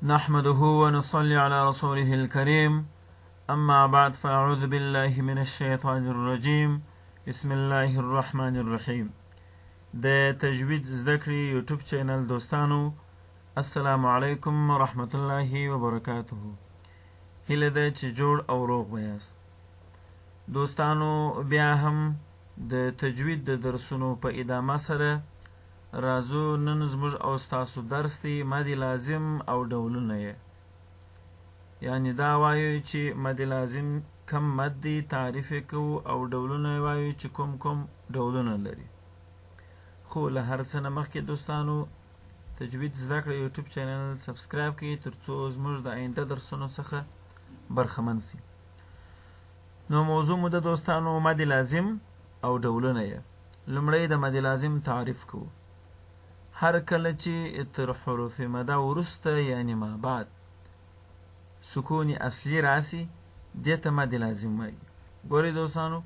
نحمده ونصلي على رسوله الكريم، أما بعد، فأعوذ بالله من الشيطان الرجيم، بسم الله الرحمن الرحيم. د تجوید زده کړې یوټیوب چینل دوستانو، السلام علیکم ورحمت الله وبرکاته. هیله ده چې جوړ او روغ به یاست. دوستانو، بیا هم د تجوید د درسونو په ادامه سره راځو. نن زموږ او ستاسو درس دی مد لازم او ډولونه یې، یعنی دا وایو چې مد لازم کم مد دی، تعریف یې کوو او ډولونه یې وایو چې کوم کوم ډولونه لري. خو له هر څه نه مخکې دوستانو، تجوید زده کړه یوټیوب چینل سبسکرایب کړئ ترڅو زموږ د آینده درسونو څخه برخمن سي. نو موضوع مو د دوستانو مد لازم او ډولونه یې. لومړی د مد لازم تعریف کوو. هر کله چې تر حروف مده وروسته، یعنی ما بعد، سکون اصلي راسي، دې ته مد لازم وایي. ګورئ دوستانو،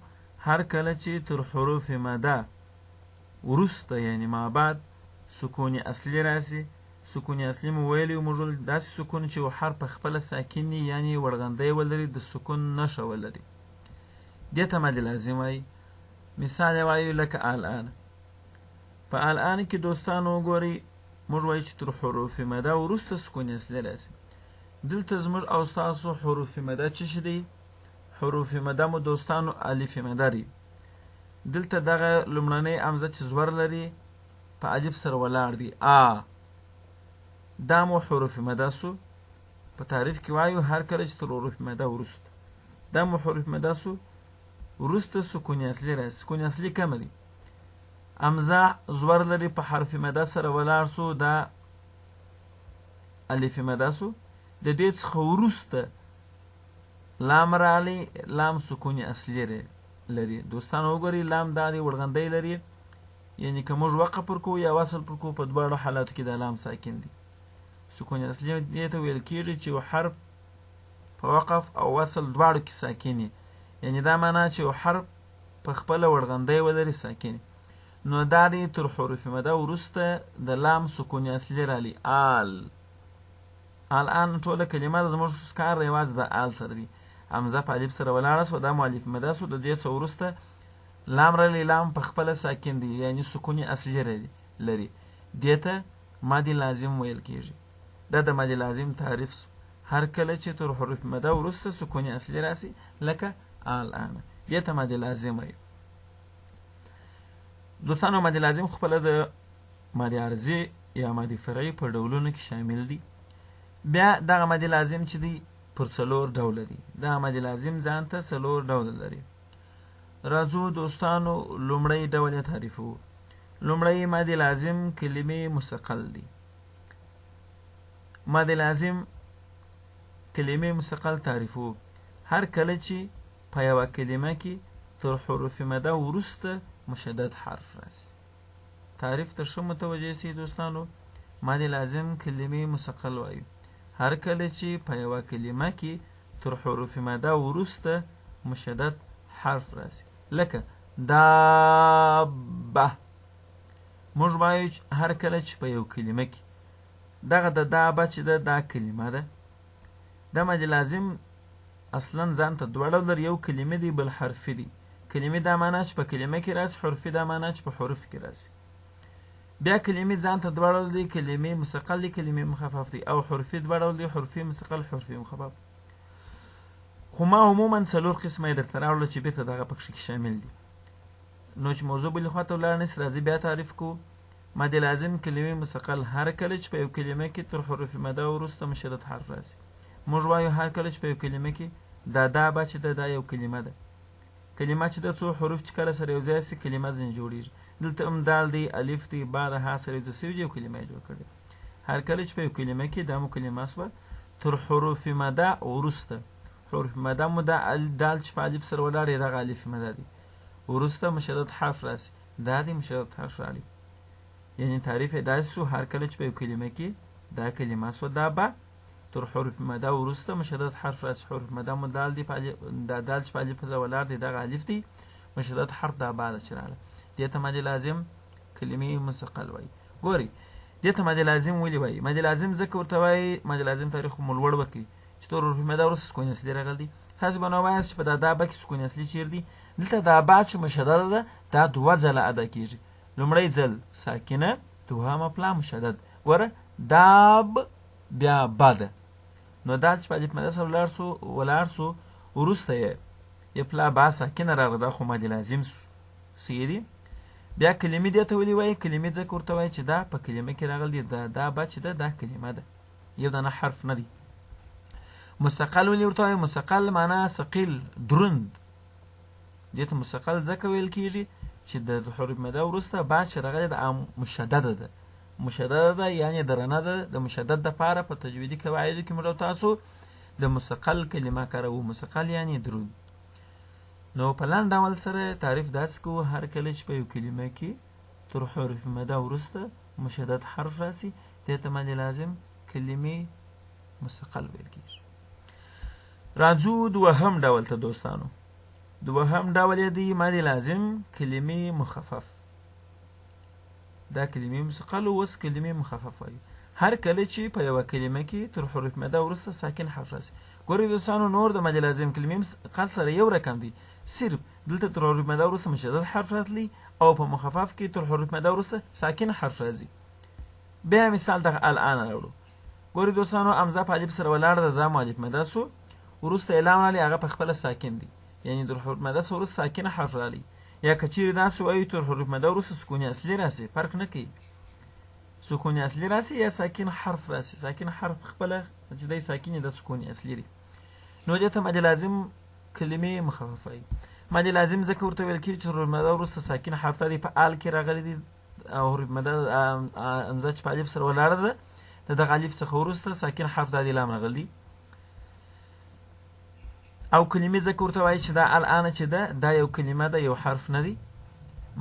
هر کله چې تر حروف مده وروسته، یعنی ما بعد، سکون اصلي راسي. سکون اصلي مو ویلي وو موږ، داسې سکون چې یو حرف په خپله ساکن وي، یعنی وړغندی ولري، د سکون نښه ولري، دې ته مد لازم وایي. مثال یې وایو لکه الان. په الان کې دوستانو وګورئ، موږ وایو چې تر حروف مده وروسته سکون اصلي راسي. دلته زموږ او ستاسو حروف مده څه شي دی؟ حروف مده مو دوستانو الف مده دی. دلته دغه لومړنۍ همزه چې زور لري په الف سره ولاړ دی، آ، دا مو حروف مده سو. په تعریف کې وایو هر کله چې تر حروف مده وروسته، دا مو حروف مده سو، وروسته سکون اصلي راځي. سکون اصلي کمه دی، همزه زور لري په حرف مده سره ولاړ سو، دا الف مده سو. د دې څخه وروسته لام راغلی، لام سکون اصلي لري. دوستانو وګورئ، لام دا دی وړغندی لري، یعنی که موږ وقف پر کوو یا وصل پر کوو، په دواړو حالاتو کې دا لام ساکن دی. سکون اصلي دې ته ویل کیږي چې یو حرف په وقف او وصل دواړو کې ساکن وي، یعنی دا معنا چې یو حرف په خپله وړغندی ولري، ساکن. نو دا دی تر حروف مده وروسته د لام سکون اصلي راغلی، آل. الان ټوله کلمه زموږ کار یوازې د آل سره دی. همزه په الف سره ولاړه سوه، دا مو الف مده سو. د دې څخه وروسته لام راغلی، لام په خپله ساکن دی، یعنی سکون اصلي لري. دې ته مد لازم ویل کیږي. دا د مد لازم تعریف سو. هر کله چې تر حروف مده وروسته سکون اصلي راسي لکه الان، دې ته مد لازم وایي. دوستانو، مد لازم خپله د مد عارضي یا مد فرعي په ډولونو کې شامل دي. بیا دغه مد لازم چې دی پر څلور ډوله دی. دغه مد لازم ځان ته څلور ډوله لري. راځو دوستانو، لومړی ډول یې تعریفوو. لومړی مد لازم کلمې مثقل دی. مد لازم کلمې مثقل تعریفوو. هر کله چې په یوه کلمه کې تر حروف مده وروسته مشدد حرف راسي. تعریف ته ښه متوجه سئ دوستانو. مد لازم کلمې مثقل وایو هر کله چې په یوه کلمه کې تر حروف مده وروسته مشدد حرف راسي، لکه دابه. موږ وایو چې هر کله چې په یو کلمه کې دغه د دابه چې ده، دا کلمه ده. دا مد لازم اصلا ځان ته دوه ډوله لري، یو کلمه دی، بل حرفي دی. کلمې دا معنا چې په کلمه کې راسي، حرفي دا معنا چې په حروف کې راسي. بیا کلمې ځان ته دوه ډوله دي، کلمې مثقل دي، کلمې مخفف دي، او حرفي دوه ډوله دي، حرفي مثقل، حرفي مخفف. خو ما عموما څلور قسمه یې درته راوړله چې بیرته دغه پکښې کې شامل دي. نو چې موضوع بلې خواته ولاړ نه سي، راځي بیا تعریف کوو. مد لازم کلمې مثقل هر کله چې په یو کلمه کې تر حروف مده وروسته مشدد حرف راسي. موږ وایو هر کله چې په یو کلمه کې دا دابه چې ده، دا یو کلمه ده. کلمه چې ده څو حروف چې کله سره یو ځای سي کلمه ځینې جوړیږي. دلته هم دال دی، الف دی، با د ها سره یو ځای سوي، یو کلمه یې جوړ کړې. هر کله چې په یو کلمه کې دا مو کلمه سوه تر حروف مده وروسته، حروف مده مو دا دال چې په الف سره ولاړ دی، دغه الف مده دی، وروسته مشدد حرف راسي، دا دی مشدد حرف راغلی. یعنی تعریف یې داسې سو، هر کله چې په یو کلمه کې دا کلمه سوه دا به تر حروف مده وروسته مشدد حرف راسي. حروف مده مو دال دی، دا دال چې په الف سره ولاړ دی، دغه الف دی، مشدد حرف دا با ده چې راغله. دې ته مد لازم کلمې مثقل وایي. ګورئ دې ته مد لازم ولې وایي؟ مد لازم ځکه ورته وایي، مد لازم تاریخ مو لوړ وکړي چې تر حروف مده وروسته سکون اصلي راغلی دی. تاسو به نو وایاست چې په دا دا با کې سکون اصلي چیرې دی؟ دلته دا با چې مشدده ده دا دوه ځله ادا کیږي، لومړی ځل ساکنه، دوهمه پلا مشدد. ګوره داب بیا با ده، نو دا چې په الف مده سره ولاړ سو وروسته یې یې پلا با ساکنه راغله، دا خو مد لازم سو. صحیح دی. بیا کلمې دې ته ولې وایي؟ کلمې ځکه ورته وایي چې دا په کلمه کې راغلی دی، دا دا با چې ده دا کلمه ده، یو دانه حرف نه دی. مثقل ولې ورته وایي؟ مثقل معنا ثقیل، دروند. دې ته مثقل ځکه ویل کیږي چې د حروف مده وروسته با چې راغلی ده مشدده ده، مشدده ده یعنې درنه ده. د مشدد دپاره په تجویدي قواعدو کې موږ او تاسو د مثقل کلمه کاروو، مثقل یعنې دروند. نو په لنډ ډول سره تعریف داسې کوو، هر کله چې په یو کلمه کې تر حروف مده وروسته مشدد حرف راسي دې ته مد لازم کلمې مثقل ویل کیږي. راځو دوهم ډول ته دوستانو. دوهم ډول یې دی مد لازم کلمې مخفف. دا کلمې مثقل اوس کلمې مخفف وایي. هر کله چې په یوه کلمه کې تر حروف مده وروسته ساکن حرف راسي. ګورئ دوستانو، نور د مد لازم کلمې مثقل سره یو رقم دی، صرف دلته تر حروف مده وروسته مشدد حرف راتلی او په مخفف کې تر حروف مده وروسته ساکن حرف راځي. بیا مثال دغه الان راوړو. ګورئ دوستانو، همزه په الف سره ولاړه ده، دا مو الف مده سو، وروسته یې لام راغلی، هغه په خپله ساکن دی، یعنې تر حروف مده څخه وروسته ساکن حرف راغلی. یا که چیرې داسې وایو تر حروف مده وروسته سکون اصلي راسي، فرق نه کوي، سکون اصلي راسي یا ساکن حرف راسي، ساکن حرف خپله چې دی ساکن د سکون اصلي دی. نو دې ته مد لازم کلمې مخفف وایي. مد لازم ځکه ورته ویل کېږي چې حروف مده وروسته ساکن حرف دی، په آل کې راغلی دی او حروف مده همزه چې په الف سره ولاړه ده د دغه الف څخه وروسته ساکن حرف دا دی لام راغلی دی. او کلمې ځکه ورته وایي چې دا الان چې ده دا یو کلمه ده، یو حرف نه دی.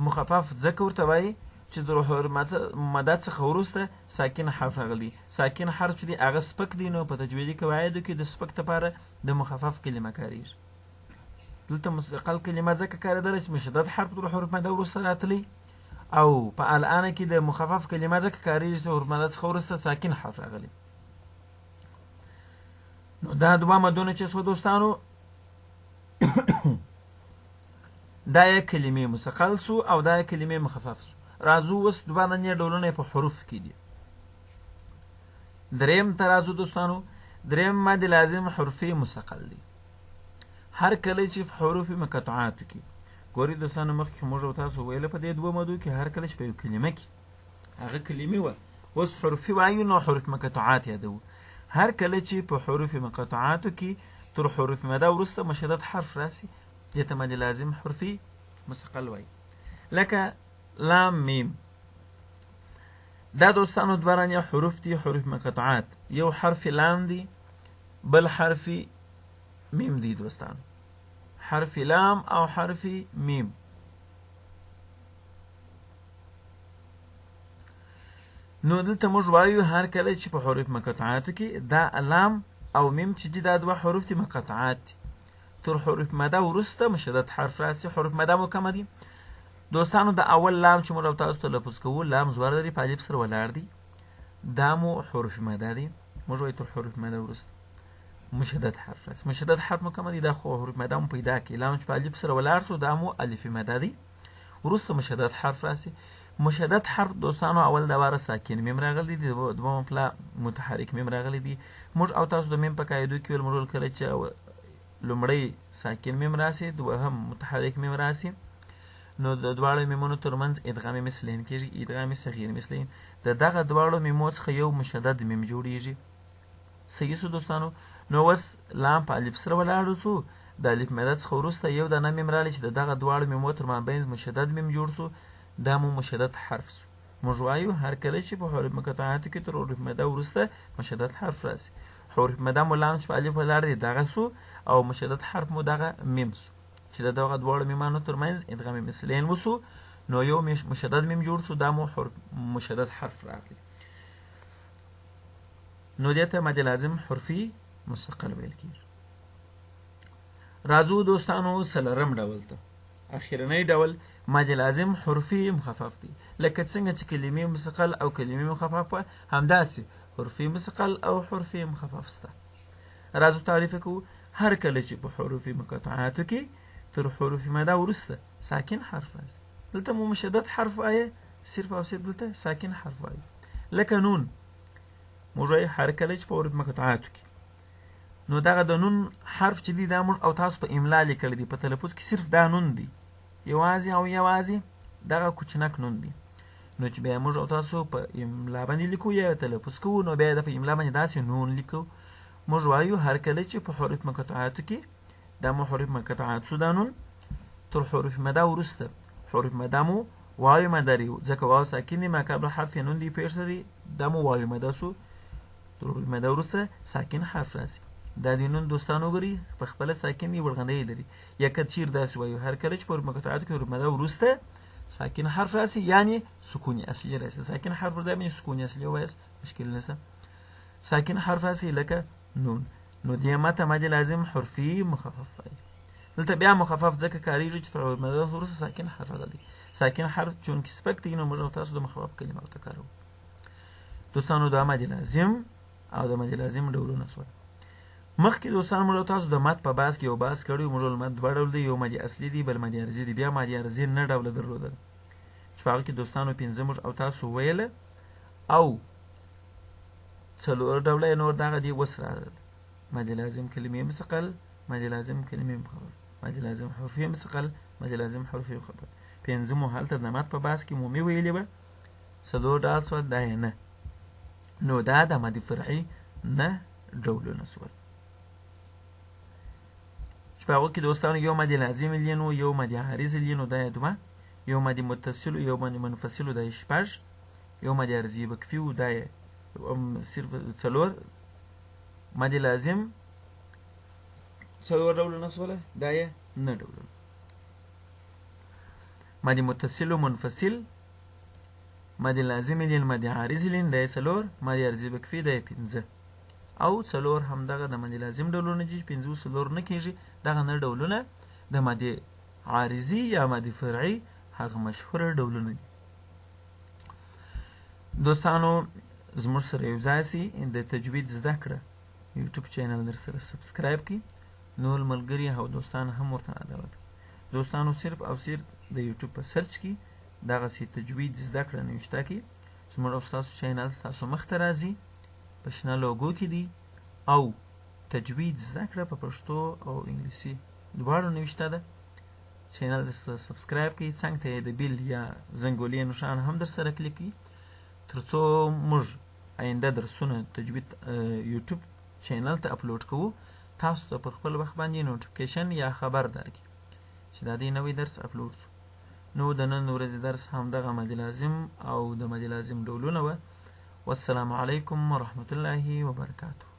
مخفف ځکه ورته وایي چې د حروف مده څخه وروسته ساکن حرف راغلی، ساکن حرف چې دی هغه سپک دی، نو په تجویدي قواعدو کې د سپک لپاره د مخفف کلمه کاریږي. دلته مثقل کلمه ځکه کارېدله چې مشدد حرف تر حروف مده وروسته راتلی، او په الان کې د مخفف کلمه ځکه کاریږي چې حروف مده څخه وروسته ساکن حرف راغلی. نو دا دوه مدونه چې سوه دوستانو، دا یې کلمې مثقل سو او دا یې کلمې مخفف سو. راځو اوس دوه نني ډولونه په حروف کې دي. دریم ته راځو دوستانو. دریم مد لازم حرفي مثقل دی. هر کله چې په حروف مقطعاتو کې، ګورئ دوستانو، مخکې موږ او تاسو ویله په دې دوه مدو کې هر کله چې په یو کلمه کې هغه کلمې وه، اوس حرفي وایو نو حروف مقطعات یادوو. هر کله چې په حروف مقطعاتو کې تر حروف مده وروسته مشدد حرف راسي دې ته مد لازم حرفي مثقل وایي. لکه لام میم. دا دوستانو دوه رنګه حروف دي، حروف مقطعات. یو حرف لام دی، بل حرف میم دی دوستانو، حرف لام او حرف میم. نو دلته موږ وایو هر کله چې په حروف مقطعاتو کې دا لام او میم چې دي دا دوه حروف دي مقطعات دي، تر حروف مده وروسته مشدد حرف راسي. حروف مده مو کمه دي دوستانو. د اول لام چې موږ او تاسو تلفظ کوو، لام زور لري، په الف سره ولاړ دی، دا مو حروف مده دي. موږ وایو تر حروف مده وروسته مشدد حرف راسي. مشدد حرف مو کمه دي، دا خو حروف مده مو پیدا کړي. لام چې په الف سره ولاړ سو دا مو الف مده دی، وروسته مشدد حرف راسي. مشدد حرف دوستانو اول دواره ساکن میم راغلی دی، دوم پلا متحرک میم راغلی دی. موږ او تاسو د میم په قاعدو کې ویل، موږ کله چې لومړی ساکن میم راسي، دوهم متحرک میم راسي، نو د دواړو میمونو ترمنځ ادغام مثلین کیږي، ادغام صغیر مثلین. د دغه دواړو میمو څخه یو مشدد میم جوړیږي. صحیح سو دوستانو. نو اوس لام په الف سره ولاړو سو، د الف مده څخه وروسته یو دانه میم راغلی چې د دغه دواړو میمو تر مابین مشدد میم جوړ سو، دا مو مشدد حرف سو. موږ وایو هر کله چې په حروف مقطعاتو کې تر حروف مده وروسته مشدد حرف راسي، حروف مده مو لام چې په الف ولاړ دی دغه سو، او مشدد حرف مو دغه میم سو چې د دغه دواړو میمانو ترمنځ ادغام مثلین وسو، نو یو مشدد میم جوړ سو، دا مو حرف مشدد حرف راغلی. نو دې ته مد لازم حرفي مثقل ویل کیږي. راځو دوستانو څلورم ډول ته، اخرنی ډول مد لازم حرفي مخفف دی، لکه څنګه چې کلمې مثقل او کلمې مخفف وه، همداسې حرفي مثقل او حرفي مخفف سته. راځو تعریف کوو. هر کله چې په حروف مقطعاتو کې تر حروف مده وروسته ساکن حرف راځي، دلته مو مشدد حرف وایه، صرف او صرف دلته ساکن حرف وایو، لکه نون. موږ وایو هر کله چې په حروف مقطعاتو کې، نو دغه د نون حرف چې دی دا موږ او تاسو په املا لیکلی دی، په تلفظ کې صرف دا نون دی، یوازې او یوازې دغه کوچنک نون دی. نو چې بیا موږ او تاسو په املا باندې لیکو یا تلفظ کوو، نو بیا د په املا باندې داسې نون لیکو. موږ وایو هر کله چې په حروف مقطعاتو کې، دا مو حروف مقطعات سو، دا نون تر حروف مده وروسته، حروف مده مو واو مده لري، ځکه واو ساکن دی، ما قبل حرف یې نون دی پېښ لري، دا مو واو مده سو، تر حروف مده وروسته ساکن حرف راځي. دا د نون دوستان وګورئ په خپله ساکن دی، ورغندی لري. یا که چېرې داسې وایو هر کله چې په حروف مقطعاتو کې حروف مده وروسته ساکن حرف راسي، یعنې سکون اصلي راسي، ساکن حرف پر ځای باندې سکون اصلي ووایاست مشکل نشته، ساکن حرف راسي لکه نون، نو دې ماته مد لازم حرفي مخفف وایي. دلته بیا مخفف ځکه کارېږي چې تر حروف مده وروسته ساکن حرف راغلی، ساکن حرف چونکې سپک دی، نو موږ او تاسو د مخفف کلمه ورته کاروو. دوستانو دا مد لازم او د مد لازم ډولونه سول. مخکې دوستان موږ او تاسو د مد په باس کې یو باس کړی و، موږ ول مد دوه ډول دی، یو مد اصلي دی، بل مد عارضي دی. بیا مد عارضي نه ډوله درلودل چې په هغه کې دوستانو پنځه موږ او تاسو ویله او څلور ډوله یې نور دغه دی اوس راغلل: مد لازم کلمې مثقل، مد لازم کلمې مخفف، مد لازم حرفي مثقل، مد لازم حرفي مخفف. پنځه مو هلته د مد په باس کې عمومي ویلي وه، څلور ډول سول، دا یې نه، نو دا د مد فرعي نه ډولونه سول. چې په هغو کې دوستانو یو مد لازم لین و، یو مد عارض لین و، دا یې دوه، یو مد متصل و، یو مد منفصل و، دا یې شپږ، یو مد عارضي وقفي و، دا یې صرف څلور، مد لازم څلور ډولونه سوله، دا یې نه ډولونه. مد متصل و منفصل، مد لازم لین، مد عارض لین، دا یې څلور، مد عارضي وقفي دا یې پنځه، او څلور همدغه د مد لازم ډولونه دي چې پنځه څلور نه کېږي. دغه نه ډولونه د مد عارضي یا مد فرعي هغه مشهوره ډولونه دي. دوستانو زموږ سره یو ځای سئ، د تجوید زده کړه یوټیوب چینل در سره subscribe کړئ، نور ملګري او دوستان هم ورته دعوت کړئ. دوستانو صرف او صرف د یوټیوب په search کې دغسې تجوید زده کړه نوشته کړئ، زموږ او ستاسو چینل ستاسو مخته راځي، په شنه لوګو کې دی، او تجوید زده کړه په پښتو او انګلیسي دواړو نوشته ده. چینل در سره subscribe کړئ، څنګ ته یې د bell یا زنګولې نښان هم در سره کلیک کړئ، تر څو موږ آینده درسونه تجوید یوټیوب چینل ته اپلوډ کوو، تاسو ته پر خپل وخت باندې notification یا خبر درکړي چې دا دی نوی درس اپلوډ سو. نو د نن ورځې درس همدغه مد لازم او د مد لازم ډولونه وه. والسلام علیکم ورحمة الله وبرکاته.